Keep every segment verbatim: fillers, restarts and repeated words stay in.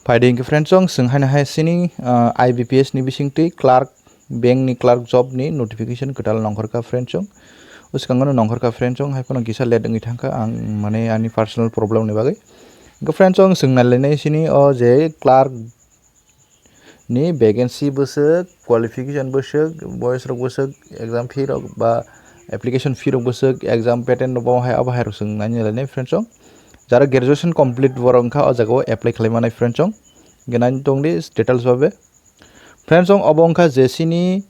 Phaidi hwnkhe friends chong, chwng haino hai sini, ah, I B P S ni bisingtwi clerk, bank ni clerk job ni notification kwtal nongkhorkha friends chong. Bwskango no nongkhorkha friends chong, hai phano kisa late wngwi thangkha ang, mane ani personal problem ni bagwi. Hwnkhe friends chong, chwng nailainai sini o je clerk ni vacancy bwswk, qualification bwswk, boyes rok bwswk, exam fee rok ba application fee rok bwswk, exam pattern rok bo hai abo hai rok chwng nailainai friends chong. Jara graduation complete borok wngkha o jaga o apply khlai manai friends chong. Hwnkhe nai tongdi details babe. Friends chong obo wngkha je sini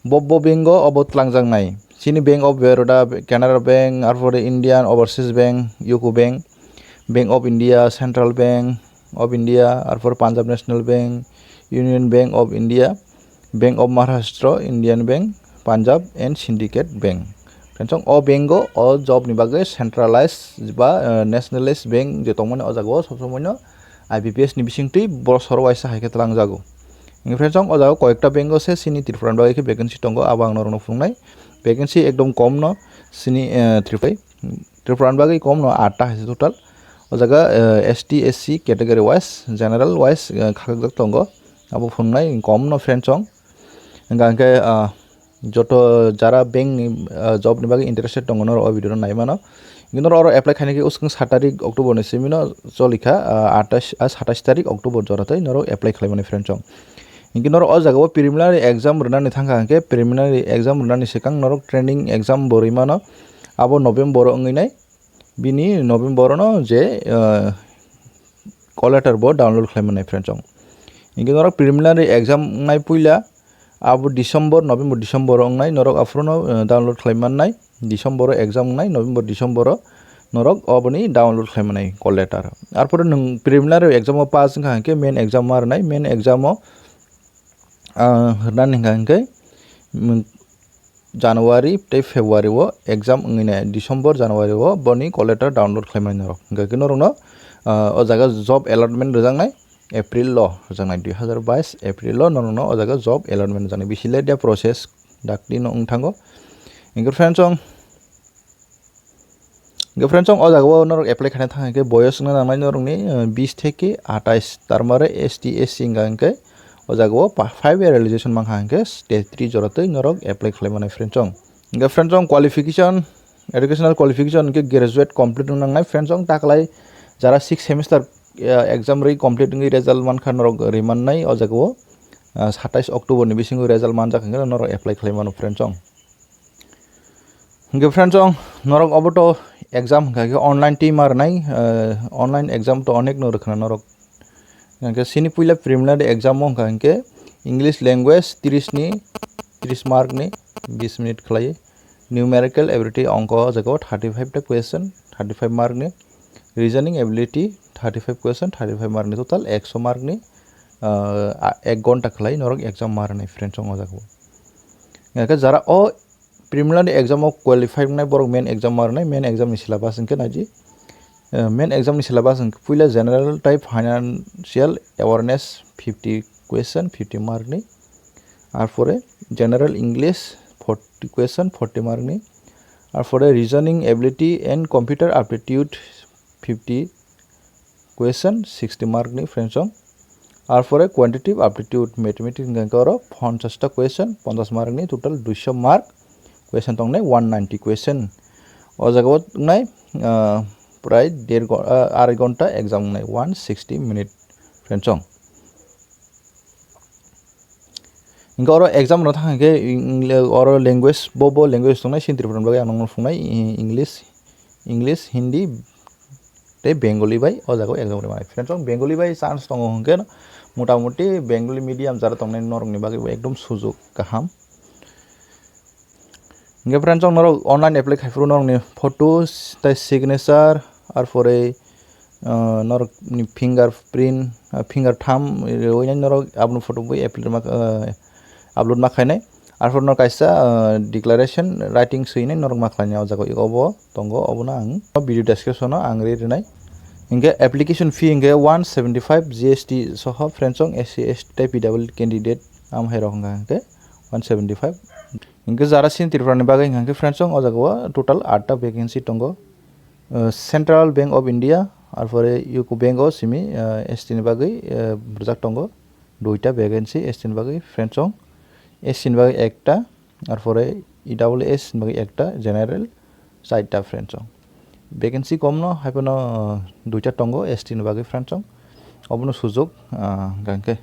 bo, bo bank o obo twlangjaknai. Sini Bank of Baroda, Canara Bank, arpore Indian Overseas Bank, U C O Bank, Bank of India, Central Bank of India, arpore Punjab National Bank, Union Bank of India, Bank of Maharashtra, Indian Bank, Punjab and Syndicate Bank. Friends chong o bank o o job ni bagwi centralized ba, eh, nationalized bank je tongmani o jaga o sob somoi no I B P S ni bisingtwi borok soro waisa hai khe twlangjago. Hwnkhe friends chong o jaga o koyekta bank o se sini Tripura ni bagwi khe vacancy tongo, abo ang norokno phunuknai. Vacancy ekdom kom no sini, eh, Tripura, Tripura ni bagwi kom no atta hai se total. O jaga, eh, S T, S C category wise, general wise, eh, khakjak tongo. Abo phunuknai kom no friends chong. Hwnkha hwnkhe, ah, joto jara bank ni, ah, job ni bagwi interested tongo, norok o video no nai mano. Hwnkhe norok oro apply khaina khe usukung sat tarik October ni simi no cholikha, ah, atais, ah, satais tarik October jora tei norok apply khlai mani friends chong. Hwnkhe norok o jaga o preliminary exam rwnani thangkha hwnkhe preliminary exam rwnani swkang norok training exam bo rwi mano. Abo November o wngwi nai, bini November o no je, ah, call letter bo download khlai mannai friends chong. Hwnkhe norok preliminary exam wngnai puila abo December, November, December o wngnai norok aphuru no, eh, download khlai mannai. December o exam wngnai, November, December o norok oboni download khlai mannai call letter. Arpore nwng preliminary exam o pass wngkha hwnkhe main exam ma rwnai, main exam o, ah, rwnani hwnkha hwnkhe, mm, January tei February o exam wngwi nai, December, January o boni call letter download khlai mani norok. Hwnkha khe norokno, ah, o jaga job allotment rwjaknai April o rwjaknai, dui hazar bais April o norokno o jaga job allotment rwjaknai. Bisi late ya process dakti no wng thango. Hwnkhe friends chong, Hwnkhe friends chong o jaga o norok apply khaina thang hwnkhe boyos wngna nangnai norokni, eh, bis theke atais, tarmare S T, S C wngkha hwnkhe o jaga o pa-, five year realization mankha hwnkhe state three jora twi norok apply khlai mannai friends chong. Hwnkhe friends chong qualification, educational qualification hwnkhe graduate complete wngna nangnai friends chong, taklai jara six semester, eh, exam rwi complete wngwi result mankha norok rwi mannai o jaga o, eh, satais October ni bisingo result manjak hwnkhe norok apply khlai mano friends chong. Hwnkhe friends chong, norok obo to exam hwnkha khe online twi ma rwnai, eh, online exam to onek no rwkhwna norok. Hwnkhe sini puila preliminary exam o hwnkha hwnkhe English language tris ni, tris mark ni bis minute khlai, numerical ability ongko o jaga o thirty five ta question, thirty five mark ni, reasoning ability thirty five question, thirty five mark ni, total ekso mark ni, ah, a-, ek gonta khlai norok exam ma rwnai friends chong o jaga o. Hwnkhe jara o preliminary exam o qualify wngnai borok main exam ma rwnai, main exam ni syllabus hwnkhe naidi. Eh, main exam ni syllabus hwnkhe puila general tei financial awareness fifty question, fifty mark ni. Arpore general English forty question, forty mark ni. Arpore reasoning ability and computer aptitude fifty question, sixty mark ni friends chong. Arpore quantitative aptitude mathematics hwnkhe oro ponchash ta question, ponchash mark ni, total duiso mark question tongnai, one ninety question. O jaga o wngnai, ah, prai der go-, ah, arai gonta exam wngnai, one sixty minute friends chong. Hwnkhe oro exam rwna thang hwnkhe ing-, oro language, bo, bo language tongnai, sini Tripura ni bagwi ang nokno phunuknai, i-, English, English, Hindi tei Bengali bai o jaga o exam rwmani. Friends chong, Bengali bai chance tongo hwnkhe no, mota moti Bengali medium jara tongnai norokni bagwi bo ekdom sujok kaham. Hwnkhe friends chong, norok online apply khai phuru norokni photo tei signature, arpore, ah, norokni fingerprint, ah, finger thumb rwinai norok abono photo bai apply ma, ah, upload ma khainai. Arpore no kaisa, ah, declaration writing swinai norok ma khlainai o jaga o, obo tongo, obono ang video description o ang ri rwnai. Hwnkhe application fee hwnkhe one seventy five G S T soho friends chong, S C, S T tei P W D candidate am hai rok hwnkha hwnkhe one seventy five. Hwnkhe jara sini Tripura ni bagwi hwnkha hwnkhe friends chong o jaga o total atta vacancy tongo. Uh, Central Bank of India, Arpore U K bank o simi, ah, S T ni bagwi, ah, bwrwjak tongo duita vacancy S T ni bagwi, friends song. S C ni bagwi ekta, arpore E W S ni bagwi ekta, general chaita, friends song. Vacancy kom no hai phano, ah, duita tongo S T ni bagwi, friends song. Obono sujuk, ah, hwnkha khe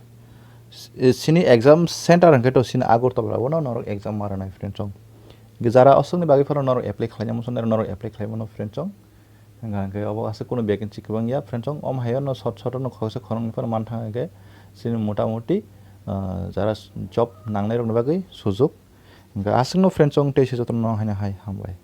s-, sini exam center hwnkhe to sini Agartala o no norok exam ma rwnai, friends song. Jara aswkni bagwi phano norok apply khlaina muchunai norok apply khlai mano, friends song. Hwnkha hwnkhe obo aswk kunu vacancy kwbang ya, friends song. Om hayo no sot sot no khoroksa khoroknwi phano man thang hwnkhe sini mota moti, ah, jara job nangnai rokni bagwi sujuk. Hwnkha aswkno, friends song, tei se jotono haino hai hambai.